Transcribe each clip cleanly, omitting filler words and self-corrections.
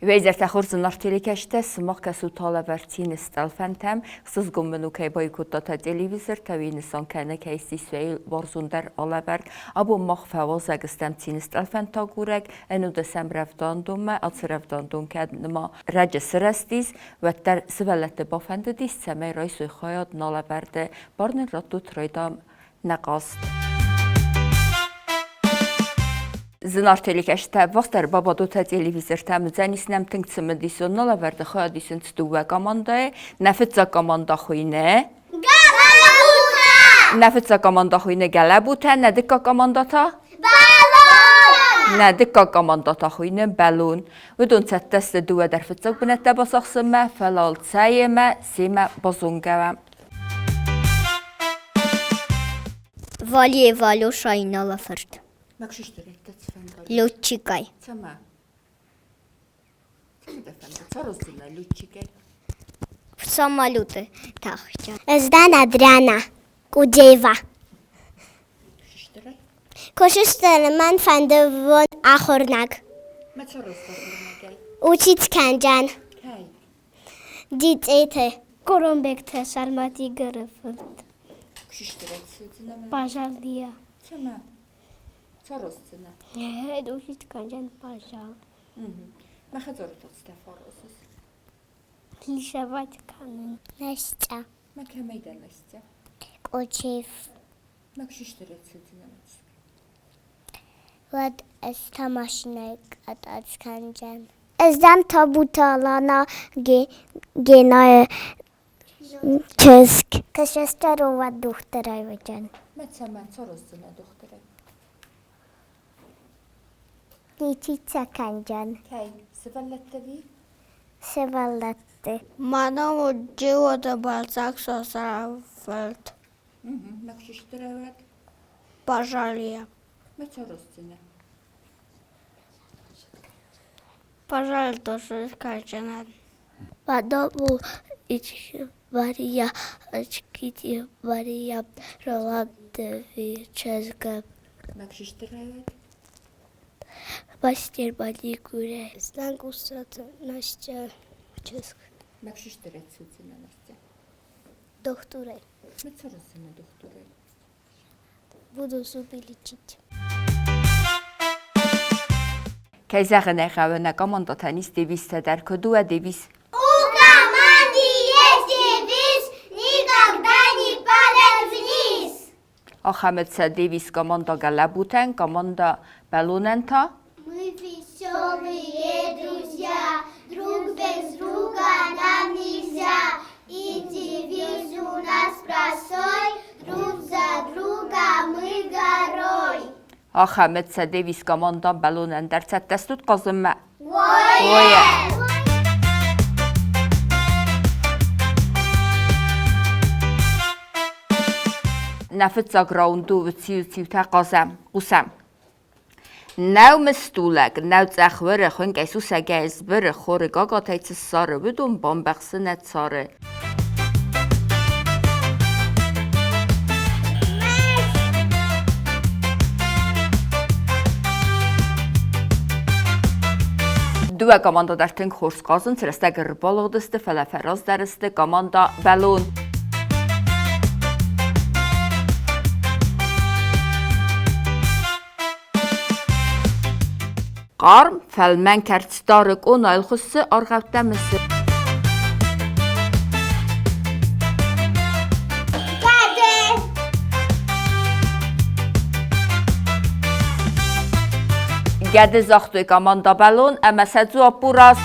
Уӕ хорз зынаргъ телекӕсджытӕ, сымах кӕсут алӕвӕрд цины стъӕлфӕнтӕм. Хсызгон мын у, кӕй байкодтат телевизортӕ, уый нысан кӕны, кӕй ссис уӕ уарзондӕр алӕвӕрд. Абон мах фӕуазӕг стӕм цины стъӕлфӕнтӕ агурӕг, ӕнудӕсӕм рӕвдауӕндонмӕ. Ацы рӕвдауӕндон кӕд нырма раджы сырӕзтис, уӕддӕр сывӕллӕтты бафӕндыдис, цӕмӕй райсой хайад налӕвӕрды. Бар нын раттут райдам нӕ хъазт. Зынаргъ телекӕсджытӕ, ӕввахсдӕр бабадут телевизортӕм, уыдзӕнис нӕм тынг цымыдисон налӕвӕрды хайад исынц дыууӕ командӕйы. Нӕ фыццаг командӕ хуыйны Гӕлӕбутӕ! Нӕ фыццаг командӕ хуыйны Гӕлӕбутӕ, нӕ дыккаг командӕ та? Бӕлон! Нӕ дыккаг командӕ та хуыйны Бӕлон. Уыдон цӕттӕ сты дыууӕ дӕр фыццаг бынӕттӕ бацахсынмӕ, фӕлӕ алцӕйемӕ семӕ базонгӕ уӕм. Валиева Алеша Инала фырт. Летчикӕй. Самолеты тӕхджы. Ӕз дӕн Адриана Кудеева. Куысты мӕн фӕнды уон ахуырнаг. Учить кӕнджан. Дицъеты. Курумбегты Сӕрмӕт Игоры фырт. Пожалуйста. Учить кӕнджан пожал. Рисовать кӕнын. Настя. Мӕ кӕмӕй дӕ, Настя? Къочев. Мӕ куыстырӕ цыдзынӕ? Уӕд ӕз та машинӕйы къатъӕдз кӕндзӕн. Ӕз дӕм Табуты Алана Генайы чызг. Кӕстӕр уӕд дохтырӕй уыдзӕн. Мӕ цӕмӕн цӕрдзынӕ дохтырӕй? Лечиться кӕндзӕн. Кӕй? Сывӕллӕтты ви? Сывӕллӕтты. Мӕнӕ уыд Джиоты Балцаг Сосры фырт. Мӕ куыстырӕй уӕд? Пожалия. Мӕ цӕрдзынӕ? Пожалуйста, скачанат. Потом Мария Очкити Мария Роландовичезга. Мӕ куыстырӕй уӕд? Мастер маникюрӕ. Знак Настя чызг. Мӕ куыстырӕй цудзынӕ, Настя? Дохтурӕй. Мӕ цӕрдзынӕ дохтурӕй? Буду зубы лечить. Кӕй зӕгъын ӕй хъӕуы, нӕ командӕтӕн ис девизтӕ дӕр. Куыд у уӕ девиз? У команды есть девиз «Никогда не падай вниз!» Ахӕм сӕ девиз команда Гӕлӕбутӕн, команда Бӕлонӕн та? Мы веселые друзья, друг без друга нам нельзя. И девиз у нас простой, друг за друга мы горой. Ахӕм сӕ девиз команда Бӕлонӕн дӕр цӕттӕ стут хъазынмӕ? Ое! Нӕ фыццаг раунд у циу-циутӕ хъазӕм, хъусӕм. Нӕу мыстулӕг, нӕу цъӕх уыры, хуынкъӕй сусӕгӕй сбыры, хоры гагатӕй цы ссары, уыдон бамбӕхсы нӕ цары. Дыууӕ командӕ дӕр тынг хорз хъазынц, рӕстӕг ӕрбалыгъдысты, фӕлӕ фӕраздӕр сты командӕ Бӕлон. Хъарм, фӕлмӕн кӕрц дары къонайыл хуыссы, аргъӕуттӕ мысы. Гӕды загътой команда Бӕлон ӕмӕ сӕ дзуапп у раст.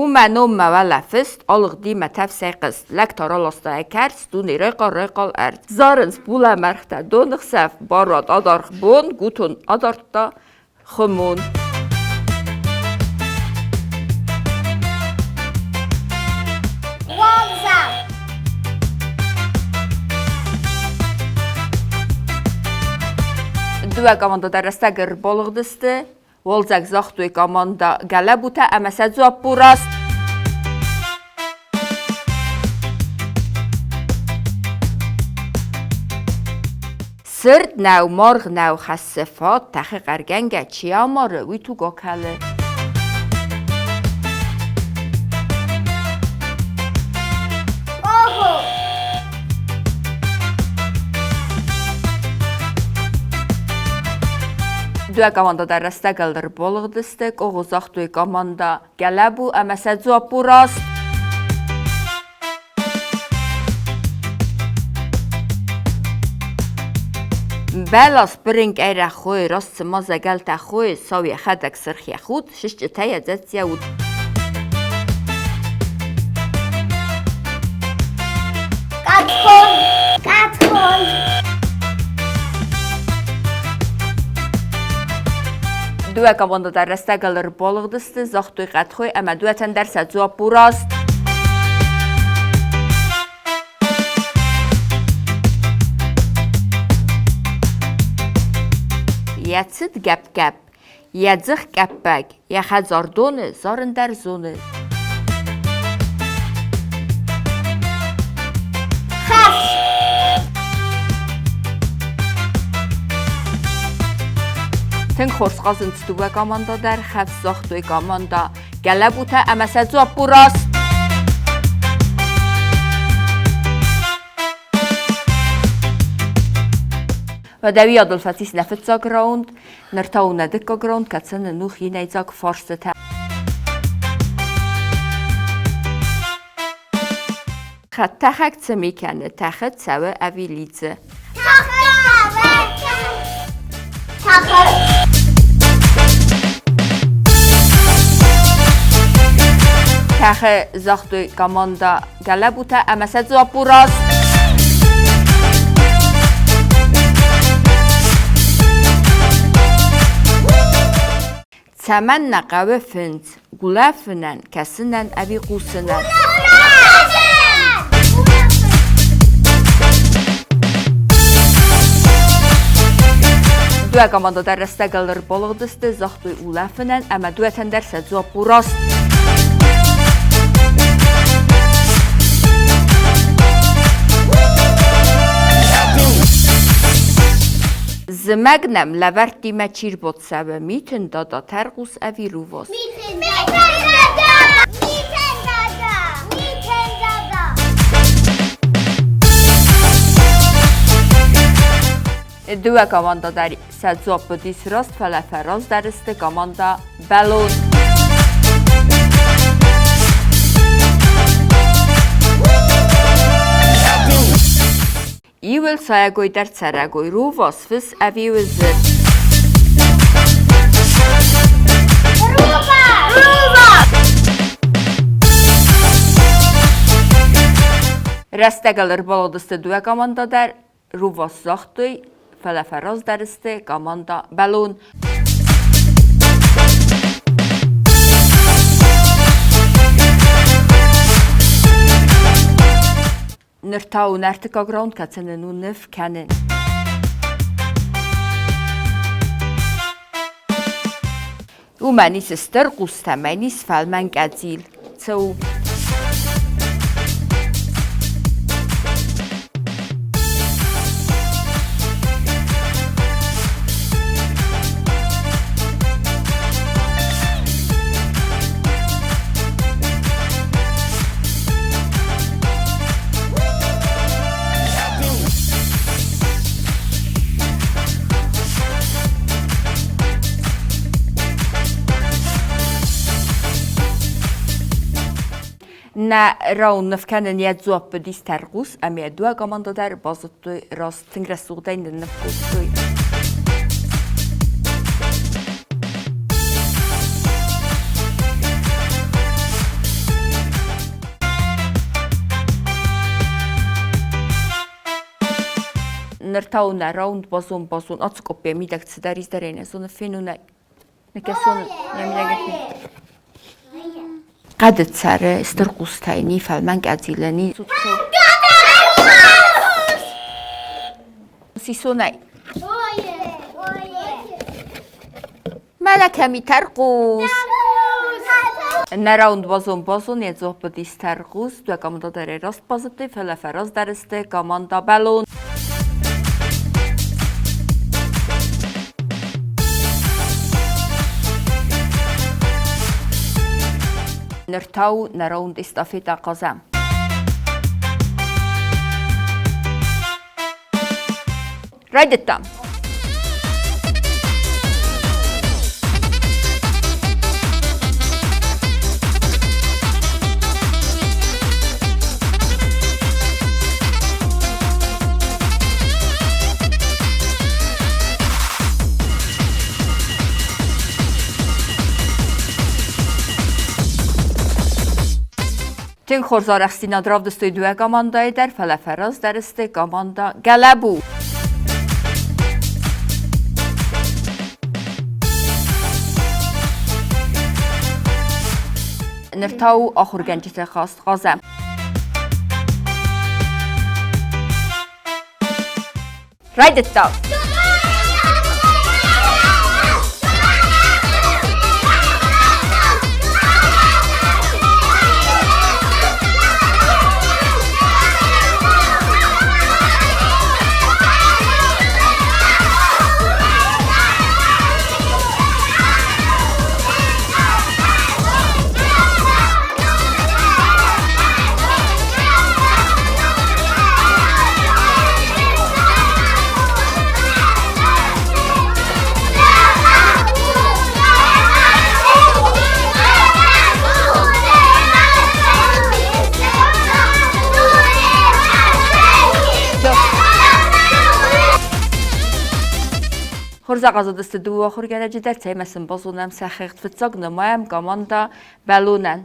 У мӕ ном мӕ уӕлӕ фыст, алыгъди мӕ тӕфсӕй хъызт. Лӕг та раласта йӕ кӕрц, дуне райхъал, райхъал ӕрдз. Зарынц булӕмӕргътӕ доны хсӕв, баруад адаргъ бон, гутон адардта хуымон. Уалдзӕг! Дыууӕ командӕ дӕр рӕстӕг ӕрбалыгъдысты. Уалдзӕг загътой командӕ Гӕлӕбутӕ ӕмӕ сӕ дзуапп у раст. Сырд нӕу, маргъ нӕу, хӕссы фат, тӕхы хъӕргӕнгӕ, чи амары, уый туг акӕлы. Дыууӕ командӕ дӕр рӕстӕгыл ӕрбалыгъдысты, къогъо загътой командӕ Гӕлӕбу ӕмӕ сӕ дзуапп у раст. Бӕлас бырынкъӕй рӕхойы, раст цыма зӕгӕлтӕ хойы, сау йӕхӕдӕг сырх йӕ худ, сысджытӕ йӕ дзӕцц йӕ уд. Къатхон! Къатхон! Дыууӕ командӕ дӕр рӕстӕгыл ӕрбалыгъдысты, загътой къатхой ӕмӕ дыууӕтӕн дӕр сӕ дзуапп у раст. Йӕ цыд гӕпп-гӕпп, йӕ дзых къӕппӕг, йӕ хӕдзар доны зарын дӕр зоны. Хӕфс! Тынг хорз хъазынц дыууӕ командӕ дӕр, хӕфс загътой командӕ Гӕлӕбутӕ ӕмӕ сӕ дзуапп у раст. Уӕдӕ фӕцис нӕ фыццаг раунд, ныр та у нӕ дыккаг раунд, кӕцы нын у хинӕйдзаг фарстытӕ. Хӕдтӕхӕг цы ми кӕны, тӕхы, цӕуы ӕви лидзы? Тӕхы! Тӕхы, загътой командӕ Гӕлӕбутӕ ӕмӕ сӕ дзуапп у раст. Цӕмӕн нӕ хъӕуы фындз? Улӕфынӕн, кӕсынӕн ӕви хъусынӕн? Дыууӕ командӕ дӕр рӕстӕгыл ӕрбалыгъдысты, загътой улӕфынӕн ӕмӕ дыууӕтӕн дӕр сӕ дзуапп у раст. Зымӕг нӕм лӕвӕрттимӕ чи рбацӕуы, митын дада, тӕрхъус ӕви рувас? Митын дада! Митын дада! Митын дада! Дыууӕ командӕ дӕр сӕ дзуапп уыдис раст, фӕлӕ фӕраздӕр сты командӕ Бӕлон. Иуыл сайӕгой дӕр цӕрӕгой, рувас, фыс ӕви уызы? Рувас! Рувас! Рӕстӕгыл ӕрбалыгъдысты дыууӕ командӕ дӕр. Рувас загътой, фӕлӕ фӕраздӕр сты командӕ Бӕлон. Ныр та у ӕртыккаг раунд, кӕцы нын у ныв кӕнын. Уымӕн ис стыр хъустӕ, мӕн ис фӕлмӕн къӕдзил. Цы у? Нӕ рауныв кӕнын йӕ дзуапп уыдис тӕрхъус, ӕмӕ йӕ дыууӕ командӕ дӕр базыдтой раст, тынг рӕсугъдӕй нынныв кодтой. Ныр та у нӕ раунд базон-базон ацы къоппӕй мидӕг цыдӕр издӕрӕй нӕ зоны фенунӕй. Ныкӕсон йӕ мидӕг Хъӕды цӕры стыр хъустӕй, ни фӕлмӕн къӕдзилы, ни Сисонӕй. Мӕнӕ кӕми тӕрхъус. Нӕ раунд базон-базон йӕ дзуапп уыдис тӕрхъус. Дыууӕ командӕ дӕр ӕй раст базыдтой, фӕлӕ фӕраздӕр сты командӕ Бӕлон. Ныр та у нӕ раунд эстафетӕ хъазӕм. Райдыдтам. Тынг хорз арӕхстдзинад равдыстой дыууӕ командӕйы дӕр, фӕлӕ фӕраздӕр сты командӕ Гӕлӕбу. Ныр та у ахуыргӕнджыты хъазт хъазӕм. Райдыдта. Хорз ахъазыдысты дыууӕ ахуыргӕнӕджы дӕр, цӕй сын базонӕм сӕ хыгъд. Фыццаг нымайӕм командӕ Бӕлонӕн.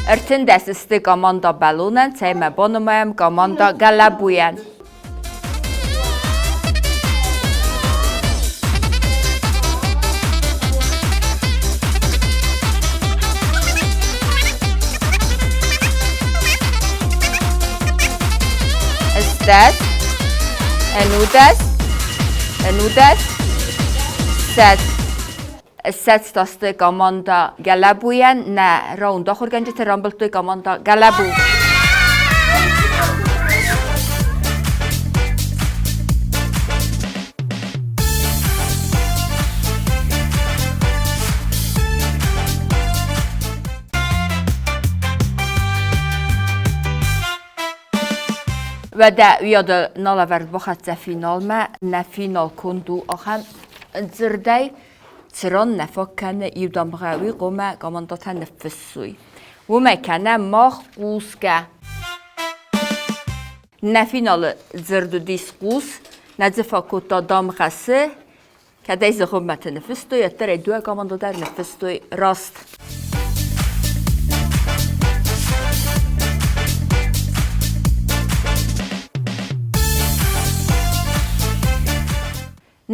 13 сты команда Бӕлонӕн, цӕй ма банымайӕм команда Гӕлӕбуйӕн. Ыстӕс, ӕнудӕс, ӕнудӕс, ссӕдз. 20 та сты командӕ Гӕлӕбуйӕн, нӕ раунд ахуыргӕнджытӕ рамбылдтой командӕ Гӕлӕбу. Уӕдӕ уӕдӕ налӕвӕрд бахӕццӕ финалмӕ, нӕ финал конд у ахӕм дзырдӕй, цыран нӕ фаг кӕны иу дамгъӕ, уый хъуамӕ командӕтӕ ныффыссой. Уымӕй кӕнӕ мах хъусгӕ. Нӕ финалы дзырд уыдис хъус, нӕ дзы фӕкодта дамгъӕ цы, Кӕд ӕй зыгъуыммӕты ныффыстой, уӕддӕр ӕй дыууӕ командӕ дӕр ныффыстой раст.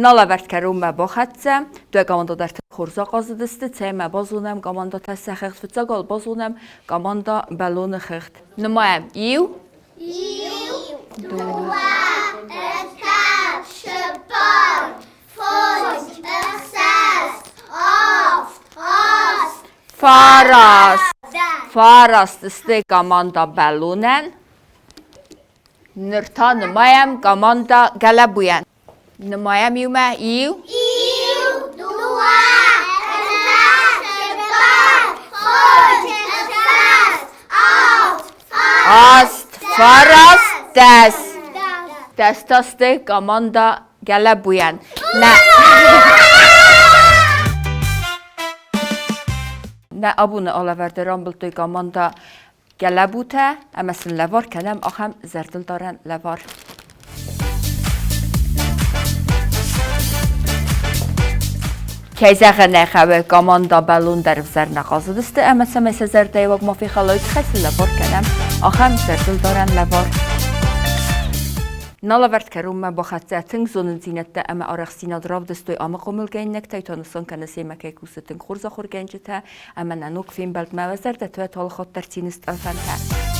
Налӕвӕрд кӕронмӕ бахӕццӕ, дыууӕ командӕ дӕр тынг хорз ахъазыдысты, цӕй ма базонӕм командӕтӕ сӕ хыгъд фыццаг уал базонӕм командӕ Бӕлоны хыгъд. Нымайӕм иу, Иу, дыууӕ, ӕртӕ, цыппар, фондз, ӕхсӕз, авд, аст. Фараст. Фараст сты командӕ Бӕлонӕн. Ныр та нымайӕм командӕ Гӕлӕбуйӕн. Нымайӕм иумӕ иу. Иу, дыууӕ, ӕртӕ, цыппар, фондз, ӕхсӕз, авд, аст, фараст, дӕс. Дӕс та сты командӕ Гӕлӕбуйӕн. Нӕ. Нӕ абоны алӕвӕрды рамбылдтой командӕ Гӕлӕбутӕ ӕмӕ сын лӕвар кӕнӕм ахӕм зӕрдылдарӕн лӕвар. Кӕй зӕгъын ӕй хъӕуы, командӕ бӕлон дӕр ӕвзӕр нӕ хъазыдысты ӕмӕ цӕмӕй сӕ зӕрдӕйы ма фехӕлой, тыххӕй сын лӕвар кӕнӕм ахӕм зӕрдылдарӕн лӕвар. Налӕвӕрд кӕронмӕ бахӕццӕ тынг зонындзинӕдтӕ ӕмӕ арӕхстдзинад равдыстой амы хъомылгӕнинӕгтӕй та нысан кӕны семӕ кӕй кусы тынг хорз ахуыргӕнджытӕ ӕмӕ нӕ ног фембӕлдмӕ уӕ зӕрдӕтӕ уӕ талыхатдӕр цины стъӕлфӕнтӕ.